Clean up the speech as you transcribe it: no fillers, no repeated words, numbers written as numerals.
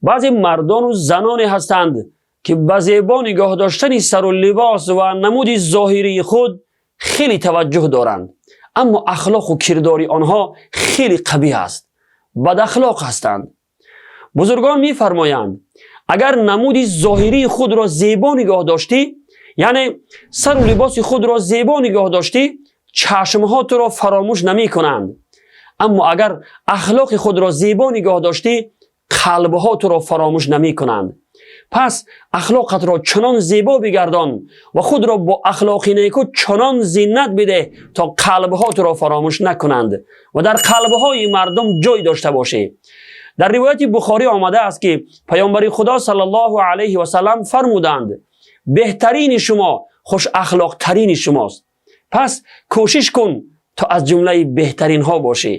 Баъзе мардону заноне ҳастанд, ки ба зебо нигоҳ доштани сару либос ва намуди зоҳирии худ хеле таваҷҷӯҳ доранд, аммо ахлоқу кирдори онҳо хеле қабиҳ аст, бадахлоқ ҳастанд. Бузургон мефармоянд: агар намуди зоҳирии худро зебо нигоҳ доштӣ, яъне сару либоси худро зебо нигоҳ доштӣ, чашмҳо туро фаромӯш намекунанд, аммо агар ахлоқи худро зебо нигоҳ доштӣ, қалбҳо туро фаромӯш намекунанд. Пас ахлоқатро чунон зебо бигардон ва худро бо ахлоқи неку чунон зинат бидеҳ, то қалбҳо туро фаромӯш накунанд ва дар қалбҳои мардум ҷой дошта бошӣ. Дар ривояти Бухорӣ омадааст, ки Паёмбари Худо саллаллоҳу алайҳи васаллам фармуданд: беҳтарини шумо хушахлоқтарини шумост. Пас кӯшиш кун, то аз ҷумлаи беҳтаринҳо бошӣ.